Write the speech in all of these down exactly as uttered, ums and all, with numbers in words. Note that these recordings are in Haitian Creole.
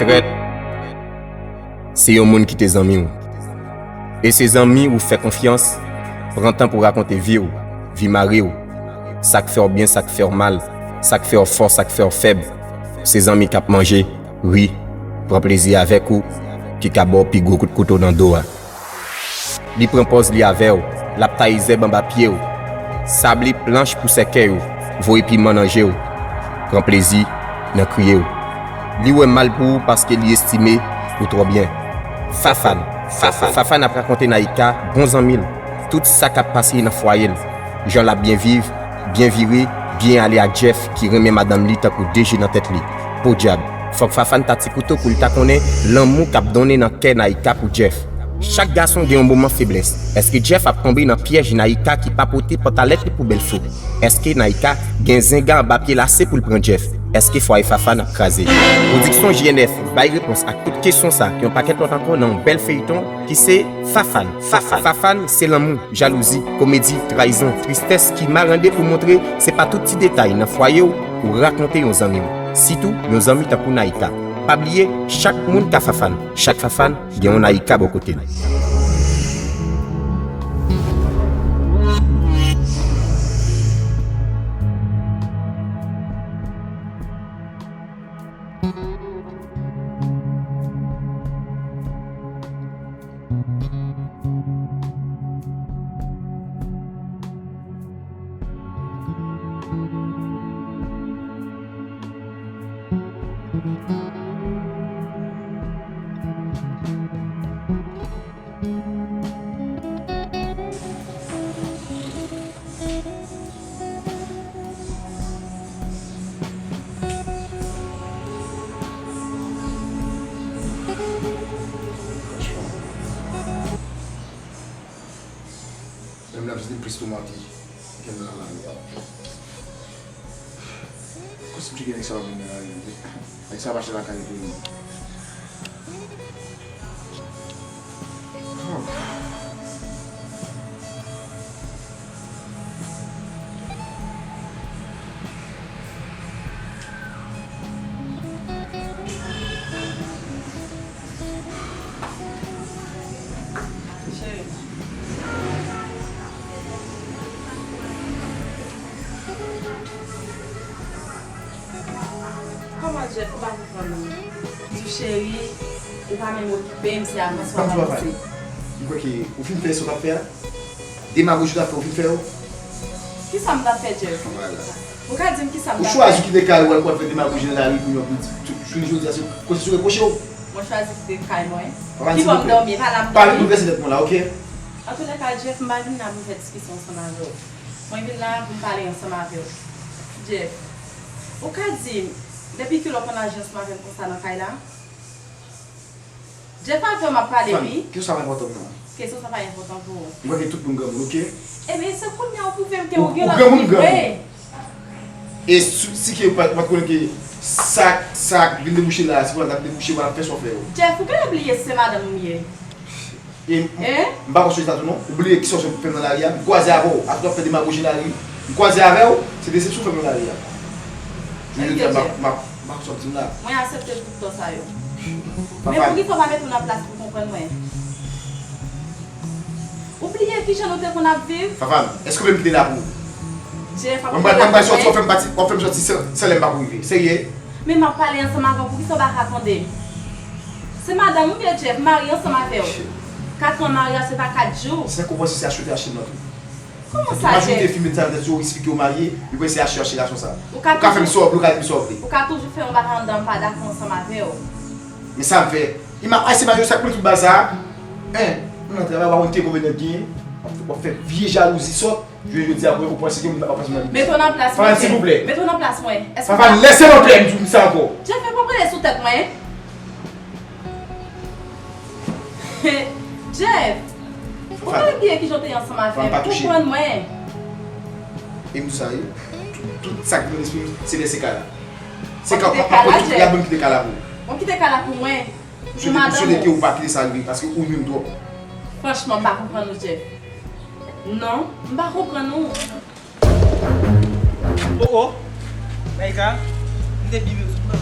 Regrèt, se yon moun ki te zanmi w. E se zanmi ou fè konfyans, pran tan pou rakonte vi w, vi mari w, sa k fè w byen, sa k fè w mal, sa k fè w fò, sa k fè w fèb. Se zanmi k ap manje, ri, pran plezi avèk ou, ki ka ba w pi gwo kout kouto nan do a. Li pran pòz li avè w, l ap taye zèb anba pye w, sable planch pou sèkèy ou, voye piman nan je w, pran plezi nan kriye w. Li wè mal pou ou paske li estime ou twò byen. Fafan, Fafan, Fafan ap rakonte Naïka, bon zanmi l, tout sa k ap pase nan fwaye l, jan l ap byen viv, byen vire, byen ale ak Jeff ki renmen madanm li tankou de je nan tèt li. Podyab, fòk Fafan ta ti kouto pou l ta konnen lanmou k ap donnen nan kè Naïka pou Jeff. Chak gason gen yon moman feblès. Èske Jeff ap tonbe nan pyèj Naïka ki pa pote pantalèt li pou bèl fo? Èske Naïka gen zenga anba pye lase pou l pran Jeff? Èske fwaye Fafan ap kraze? Pwodiksyon J N F bay repons ak tout kesyon sa ak yon pakèt lòt ankò nan yon bèl feyton ki se Fafan. Fafan, Fafan se lanmou, jalouzi, komedi, trayizon, tristès ki marande pou montre se pa tout ti detay nan fwaye w pou rakonte yon zanmi w. Sitou yon zanmi tankou Naïka. Pa bliye, chak moun ka Fafan. Chak Fafan gen yon Naïka bò kote l. Menm lè m se te plis toumante ke m nan lari a. Kòm si m cheke nèg sa yo vin nan lari a, nèg sa yo mache lakay li pou li. Cheri. Kòman Jeff, ou pa konprann mwen? Di cheri, ou pa menm okipe m, se avanse w ap avanse. M kwè ke ou fin fè sa w t ap fè a. Demagoji w t ap fè, ou fin fè yo. Kisa m t ap fè, Jeff? Vwala. Ou ka di m kisa m t ap fè? Ou chwazi kite kay ou al pou al fè demagoji nan lari pou yon, pou di, tou, jodi a se konsa sou reproche w. Mwen chwazi kite kay mwen. Papa, ki bò m dòmi, e pa la m dòmi. Pa vin boulvèse tèt mwen la, oke? Antoulèka, Jeff, m pa vin la pou m fè diskisyon ansanm avè w. Mwen vin la pou m pale ansanm avè w. Jeff, ou ka di m, depi kilè w konn aji ansanm avè m konsa nan kay la? Jeff, avè w m ap pale, wi. Kesyon sa pa enpòtan pou mwen. Kesyon sa pa enpòtan pou ou. M kwè ke tout moun granmoun, oke? Ebyen, se kounye a ou pwouve m ke ou gen lòt ki vre. E si, si ke ou pa, ou pa t konnen ke sa, sa k vin debouche la, se pou la t ap debouche, w ap fè sa w fè yo. Jeff, ou genlè bliye se madanm ou m ye. E m, m pa konn sonje sa tou non. Ou bliye kisa w fè m nan lari a? M kwaze avè w, apre w ap fè demagoji nan lari. M kwaze avè w, se desepsyon w fè m nan lari a. Jodi a, m ap, m ap, m ap sòti m la. Mwen aksepte tout tò sa yo. Men poukisa w pa mete w nan plas pou konprann mwen? Ou bliye kijan nou te konn ap viv? Fafan, èske w vle m kite la pou ou? Jeff, w ap kite la pou mwen? W ap fè m pati, w ap fè m sòti san, san lè m pa pou rive. Serye? Men m ap pale ansanm avè w, poukisa w pa ka tande m? Se madanm ou m ye, Jeff, m marye ansanm avè w. Katran maryaj se pa kat jou. Se konprann si se achte w te achte m nan tou. Kòman sa, Jeff? Majorite fi medam yo eksplike yo marye, yo panse se achte, achte gason sa. Ou ka fè m sa w vle, ou ka di m sa w vle. Ou ka toujou fè yon bagay anndan m pa dakò ansanm avè w. Men sa m fè. Ima, ay, se marye sa k pran tout bagay sa. Hein, m nan travay, w pa konn ki enkonvenyan k genyen. W ap fè vye jalouzi sòt. Jodi a, ou panse ke moun nan pa pase nan li. Mete w nan plas mwen, Jeff. Fafan, silvouplè. Mete w nan plas mwen. Èske Fafan, lèse m anpè, m di w sa ankò. Jeff, men pa prale sou tèt mwen. Jeff, ou pa bliye kijan w te ye ansanm avè m. Konprann mwen. E m di sa, wi. Tout, tout sa k vin nan lespri m, se lèse kay la. Se kay la, pa, pa, pa, pa, pa, pa, pa, kite kay la pou ou. Bon, kite kay la pou mwen. M swete, m swete ke ou pa kite sa rive, paske ou nwi m twòp. Franchman, m pa konprann ou, Jeff. Non, m pa konprann ou. Oh, oh. Naïka, m te byen sou plan.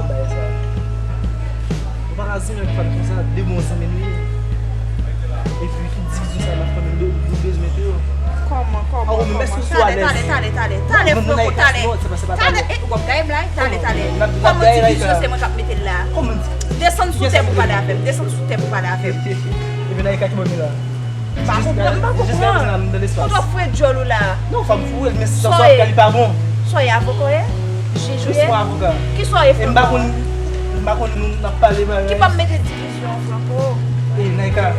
pou bagay sa. Ou pa ka zanmi ak fanm konsa, de bon zanmi nou ye. Epi ki divizyon sa nan fanmi nou, nou bezwen mete yo. Kòman, kòman, kòman? Tale, tale, tale, tale, tale, Franco, tale. Tale, e, ou p ap gaye m la, tale, tale. Kòman divizyon se mwen k ap mete l la? Desann sou tè pou pale avè m, desann sou tè pou pale avè m. Epi Naïka ki ban m la. M pa konprann, m pa konprann. Kote w foure djòl ou la? Non, fanm foure, men sa w ap fè li pa bon. Sa w ye, avoka w ye? Jij ou ye? Kisa w ye, Franco? M pa konn, m pa konn nou n ap pale bagay. Ki ban m mete divizyon, Franco? E, Naïka,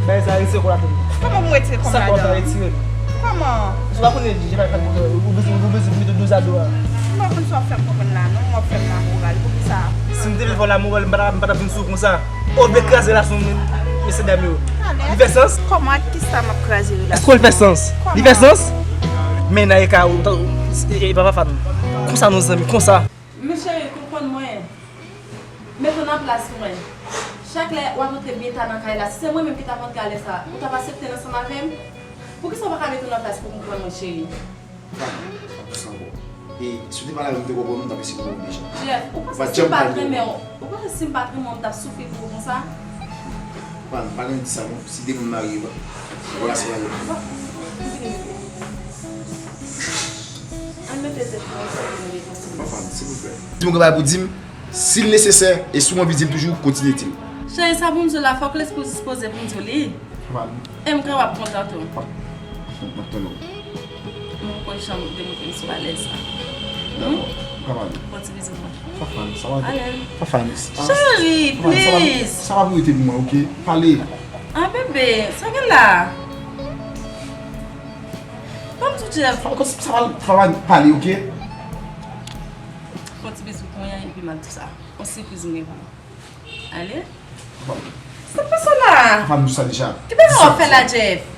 bay sa retire kò w ladann. Kòman pou m retire kò m ladan? Sa kò w pa retire l. Kòman? Ou pa konnen, je pa, ou bezwen, ou bezwen mete dozado a. M pa konn sa w ap fè m konprann la, non, w ap fè m lamoral. Poukisa? Si m te vle fè w lamoral, m pa ta, m pa ta vin sou konsa. Ou vle kraze relasyon mesye dam yo. Li fè sans? Kòman, ak kisa m ap kraze relasyon? Èske l fè sans? Li fè sans? Men Naïka, ou ta, e, e, papa Fan. Konsa nou zanmi, konsa. Men cheri, konprann mwen. Met w nan plas mwen. Chak lè w ap antre byen ta nan kay la, si se mwen menm ki t ap antre alè sa, ou t ap aksepte l ansanm avè m? Poukisa w pa ka met w nan plas pou w konprann mwen, cheri? Pa, pa konsa ankò. E si w te pale avè m, m te konprann ou, m t ap eseye konprann ou deja. Jeff, ou panse si m pa t renmen w, ou panse si m pa t renmen w, m t ap soufri pou ou konsa? Pa, pa nan di sa non. Si de moun marye, pa. Relasyon marye. Bon, m vini mete. Ann mete tèt nou ansanm pou nou rekonsilye. Fanfan, silvouplè. Si w gen bagay pou di m, si l nesesè, e si w anvi di l toujou, kontinye di l. Cheri, sa pou m di w la, fòk lespri w dispoze pou m di w li. Fanfan. E m kwè w ap kontan tou. M ap tann ou. Mwen poko janm demontre m sou alèz sa. Dakò. Ou ka pale. Bon, ti bizou mwen. Fanfan, sa va. Alèz. Fanfan, cheri, please. Sa va pou rete pou mwen, oke? Pale. Ah, bebe, sa gen la? Ban m di w, Jeff. Sa va, sa va, pale, oke? Bon, ti bizou pou mwen, epi m ap di w sa. Yon sipriz mwen gen pou ou. Ale. Sa k pase la? Fanm di sa deja. Ki bagay w ap fè la, Jeff?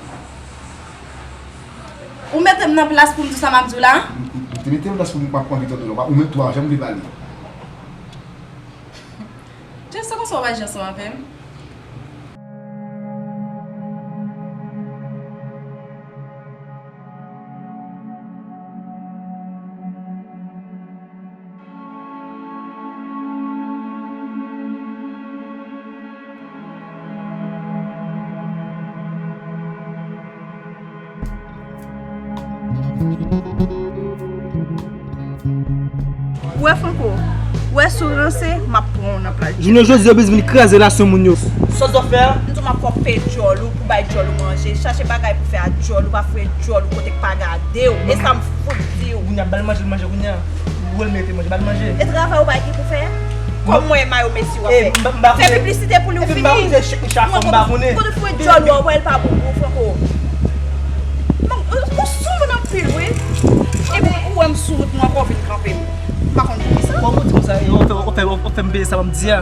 Ou mete m nan plas pou m di sa m ap di w la? M, m, m te mete m nan plas pou m ap anvi tande w la. Ou menm tou, w pa janm vle pale. Jeff, se konsa w aji ansanm avè m? Ou wè Franco, ou wè si w ranse, m ap pran w nan plas. Jounen jodi a, yo bezwen vin kraze relasyon moun yo. Sa w ap fè a? M di w m ap fè w peye djòl ou pou bay djòl ou manje. Chache bagay pou fè ak djòl ou, pa foure djòl ou kote k pa gade w. E sa m fout di w. Kounye a, ba l manje, l manje kounye a. Ou wè l merite manje, ba l manje. E travay ou pa gen pou fè? Kòm mwen, Mayo Messi w ap fè. Fè piblisite pou li, ou fini. Mwen kote, kote foure djòl ou a, ou wè l pa bon pou ou, Franco. Ou, ou sou moun anpil, wi. Epi ou wè m sou wout mwen ankò, ou vin kanpe m. M pa konn poukisa. Kòman w di konsa? Ou fè, ou fè, ou fè m peye sa m ap di a.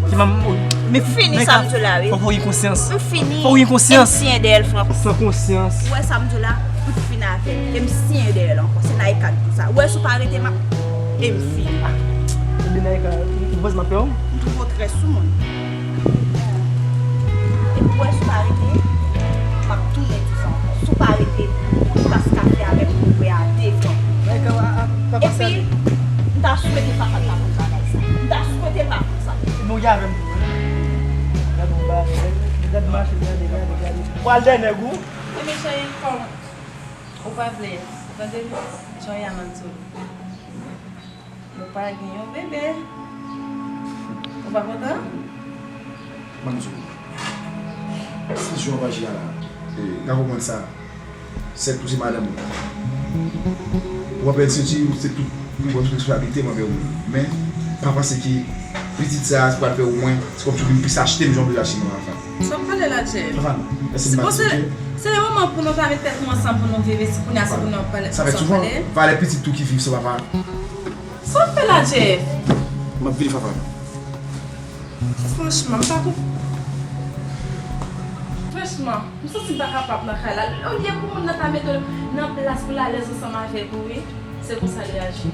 Ki m, men fini sa m di w la, wi. Fòk ou gen konsyans. M fini. Fòk ou gen konsyans. E m siyen dèyè l, Franco. San konsyans. Ou wè sa m di w la? M fin avè l. E m siyen dèyè l ankò. Se Naïka ki di sa. Ou wè si w pa rete, m ap, e m fini. Ebyen Naïka, ou panse m ap pè w? M twouve w trè sou moun. Epi ou wè si w pa rete, m ap tounen di sa ankò. Si w pa rete pou w tas kafe avè m pou w bwè a devan. Epi, m ta swete papa l pa konn bagay sa. M ta swete l pa konn sa. Epi ou gen avè m tou, wi. Gade yon bagay, gade, gade mache, gade, gade, gade. Pral dèyè nèg ou. Ebyen cheri, kòman? Ou pa vle, tande, jan y a m ap di w. Nou pa gen yon bebe. Ou pa kontan? Ban m di w. Si jan w ap aji a la, e, m ka konprann sa. Sèt ou se madanm ou. Ou pa pèdi senti ou se tout, ou pran tout responsablite m anvè ou. Men, pa panse ke pitit sa a pral fè ou mwen, se kòmsi ou vin plis achte m jan w vle achte m anvan. Sa w pale la, Jeff? Fanfan, èske m pa di w ke... Se yon moman pou nou ta met tèt nou ansanm pou nou viv, e si kounye a se pou nou ap pale, sa fèt souvan. Valè pitit ou ki viv san papa. Sa w ap fè la, Jeff? M ap vini, Fanfan. Franchman, m pa konp-, franchman, m santi m pa kapab nan kay la. Olye pou moun nan ta mete l nan plas pou l alèz ansanm avèk ou, wi. Se konsa li aji.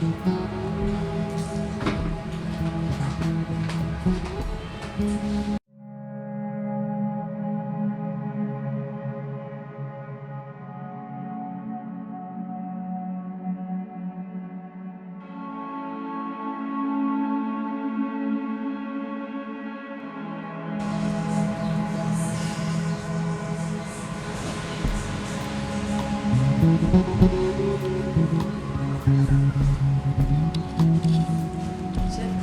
Jeff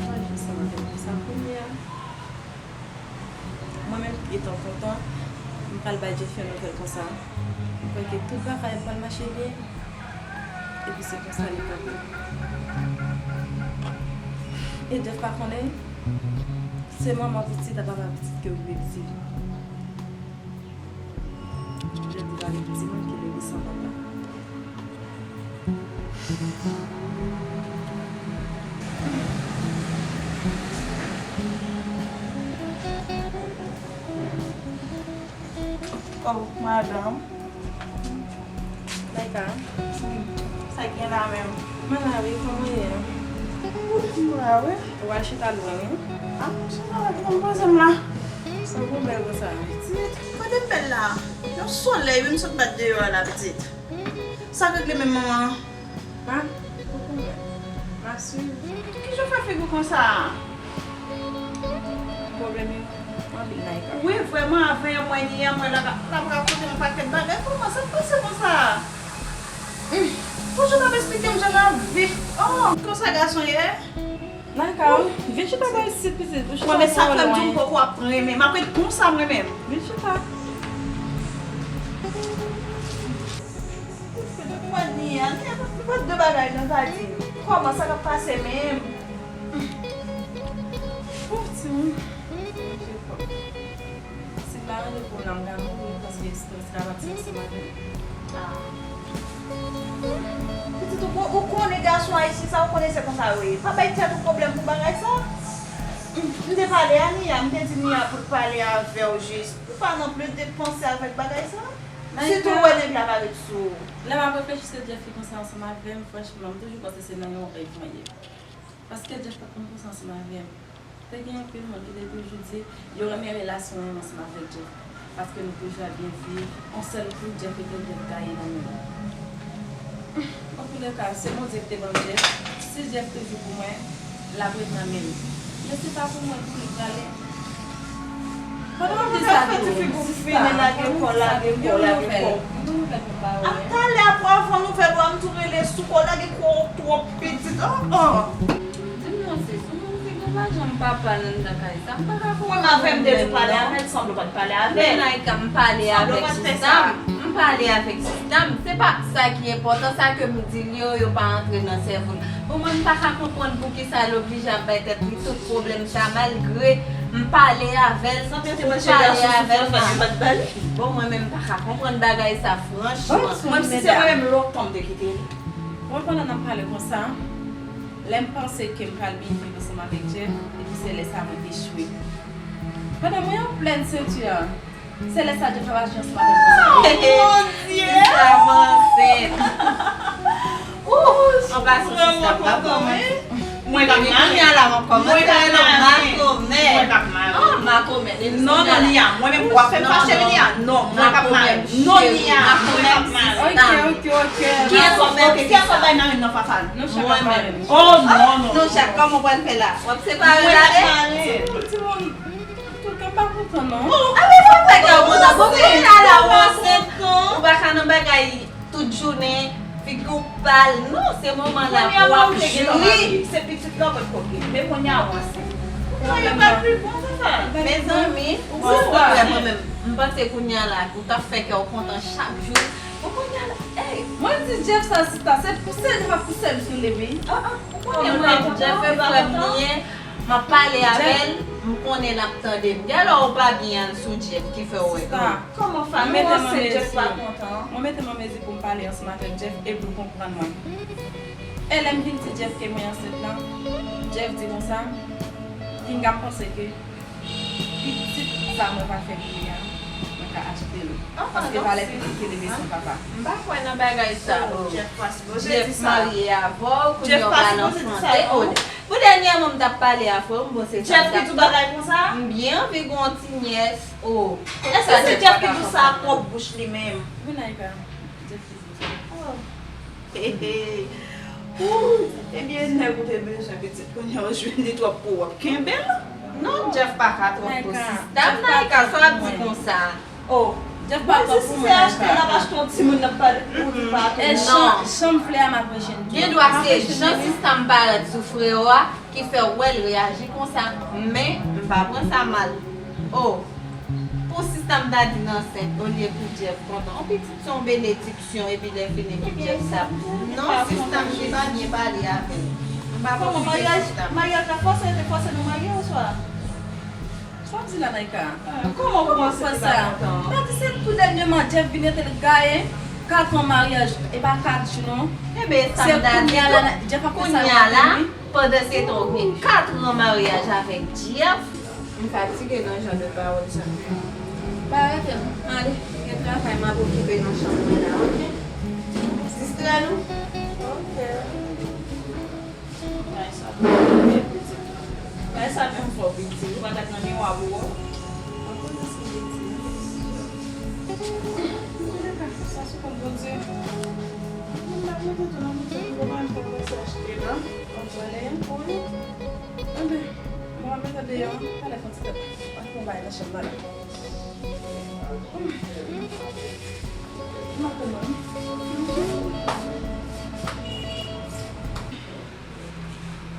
pa jwe ansanm avè m konsa kounye a. Mwen menm ki gentan kontan, m pral bay Jeff yon nouvèl konsa. M kwè ke tout bagay pral mache byen. Epi se konsa li kanpe. E Jeff pa konnen, se manman pitit ak papa pitit ki okipe pitit. Jodi a gen timoun ki leve san papa. Oh, madanm. Naika. Sa k gen la menm? Mwen la wi, kòman w ye? Mwen la wi. Ou al chita lwen wi. Ah, m chita la, kòman poze m la? Sa pou bèl konsa? Pitit, kote m bèl la? Yon solèy wi m sot bat deyò a la, pitit. Sa k regle menm manman? Pa, ou konnen. M ap swiv. Kijan w fè figi w konsa a? Pwoblèm yo anpil, Naika. Wi, vrèman, avè mwen, yè mwen, l ap, l ap rakonte yon pakèt bagay. Kòman sa k pase konsa? Toujou t ap esplike m jan lavi. Oh, konsa gason ye? Naika, vin chita bò isit, pitit. Ou chita bò lwen. Bon, men sa k fè m di w m poko ap renmen. M ap ret konsa mwen menm. Vin chita. Mwen ni a, ni a, pa de bagay nan sa di. Kòman sa k ap pase menm? Pouf, timoun. Si m pa ranje pou m la, m ka mouri paske estrès la pati ansanm avè m. Ah. Pitit, ou, ou konnen gason ayisyen sa, ou konnen se konsa yo ye. Pa bay tèt ou pwoblèm pou bagay sa. M, m te pale a Nia, m te di Nia pou l pale avè w jis. Ou pa nan plis de panse avèk bagay sa. Sitou ou wè nèg la pa ret sou ou. Lè m ap reflechi se Jeff ki konsa ansanm avè m, franchman, m toujou panse se nan yon rèv mwen ye. Paske Jeff pa t konn konsa ansanm avè m. Te gen anpil moun ki te toujou di yo renmen relasyon an ansanm avèk Jeff. Paske nou toujou ap byen viv. On sèl kou, Jeff ete Jeff gaye nan men nou. Antouleka, se Bondye ki te ban m Jeff. Si Jeff toujou pou mwen, l ap ret nan men m. Men se pa pou mwen pou li prale. Pandan w ap di sa tou, sista, mwen gen yon nouvèl. Mwen gen yon nouvèl pou m ba ou. A talè apre w ap fè nouvèl ou a, m tou rele sou kò w, lage kò w twòp pitit. Oh, oh. Di m non sis, ou menm figi w pa janm pa pale anndan kay sa. M pa ka konprann ou menm non. Mwen m avè m de tou pale avè l, sanble w pa t pale avè l. Men Naïka, m pale avèk sista m. M pale avèk sista m. Se pa sa ki enpòtan, sa ke m di l yo, yo pa antre nan sèvo l. Bon, mwen m pa ka konprann poukisa l oblije ap bay tèt li tout pwoblèm sa, malgre m pale avè l, m pale avè l. Bon, mwen menm m pa ka konprann bagay sa, franchman. Mwen si se mwen menm lontan m te kite li. Mwen pandan n ap pale konsa, lè m panse ke m pral byen viv ansanm avèk Jeff, epi se lè sa mwen echwe. Pandan mwen an plèn senti an, se lè sa Jeff ap aji ansanm avè m konsa. Oh mon Dieu! Sista m ansent. Ouh, an pasan sista m pa kòmanse. Mwen k ap mare. Kounye a la, m ap kòmanse rele w makomè. Mwen k ap mare. Oh, makomè. Non, non, Nia. Mwen menm w ap fè m fache, Nia. Non, mwen k ap mare. Non, Nia. Mwen k ap mare. Ok, ok, ok. Kiyès w ap, ok, kiyès w ap bay mare nan fafa l? Nou chak ap mare. Oh, non, non. Nou chak, kòman w pral fè la? W ap separe la, eh? Timoun, antouka, m pa kontan, non. Oh, a, men fò w fè kè w kontan. Bon, kounye a la, ou ansent, ou pa ka nan bagay tout jounen, figi w pal. Non, se moman la pou w ap jwi. Se pitit la w pot koke. Men kounye a w ansent. Kounye a yo pral pi bon, se sa. Mezanmi, ou konprann mwen menm. M panse kounye a la, ou t ap fè kè w kontan chak jou. Bon, kounye a la, ey. Mwen di Jeff sa, sista, se pouse l, m ap pouse l sou li, wi. Ah, ah, ou konnen mwen, Jeff e frè m li ye. M ap pale avè l, m konnen l ap tande m. Gen lè ou pa byen al sou Jeff ki fè w wè. Sista, kòman fanmi w ansent, Jeff pa kontan? Mwen mete m an mezi pou m pale ansanm avèk Jeff e pou l konprann mwen. E lè m vin di Jeff ke mwen ansent lan, Jeff di konsa, pinga m panse ke pitit sa mwen va fè kounye a, mwen ka achte l. Paske valè pitit ki leve san papa. M pa kwè nan bagay sa, oh. Jeff marye avè w, kounye a w pral anfante, oh. Pou dènyèman m t ap pale a frè w, m bon se sa m t ap fè. Jeff ki di w bagay konsa? M byen anvi gen yon ti nyès. Oh, kote sa Jeff pa ka konprann? Èske se Jeff ki di w sa ak pwòp bouch li menm? Wi, Naïka. Jeff ki di m sa. Oh. He, he. Ooh, ebyen, nèg ou te bezwen pitit, kounye a w jwenn li twòp pou w ap kenbe l. Non, Jeff pa ka twòp pou sista m, Naïka, sa w ap di konsa? Oh, Jeff pa pran pou mwen. Achte, l ap achte yon timoun, l ap pale pou li pa tou. E jan, jan m vle a, m ap rejwenn Jeff. Gen dwa se jan sistèm parèt sou frè w a ki fè w wè l reyaji konsa. Men, m pa pran sa mal. Oh, pou sistèm ta di n ansent olye pou Jeff kontan. On pitit se yon benediksyon epi lè fini pou Jeff sa. Non, sistèm li pa byen pale avè l. M pa konfye sistèm. Maryaj la fòse, te fòse nou marye oswa? Sa w di la, Naïka? Kòman w kòmanse te pa kontan? Pa di se tou dènyèman Jeff vin rete l gaye kat an maryaj, e pa kat jou non. Enben, sa m ta di tou, kounye a la, pandan se tan w gen kat an maryaj avèk Jeff, m fatige nan jan de pawòl sa. Pa rete non, ale, gen travay m ap okipe nan chanm mwen la, oke? Distrè nou. Oke. Bagay sa menm fò piti. Ou pa gad nan miwa pou wè. Anpil nan sa piti. Sa sou kont Bondye. Mwen la mete tou nan boutik pou mwen fè mwen sa achte la. Antoine pou li. Anben, mwen mete deyò. Talè fè ti tèt. Mwen fè yon bagay nan chanm nan la. Mwen kouman.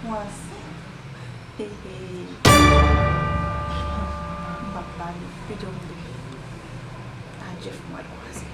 Kwazan. Hey, hey. M p ap pale. Pito m ri. A Jeff mwen kwazan.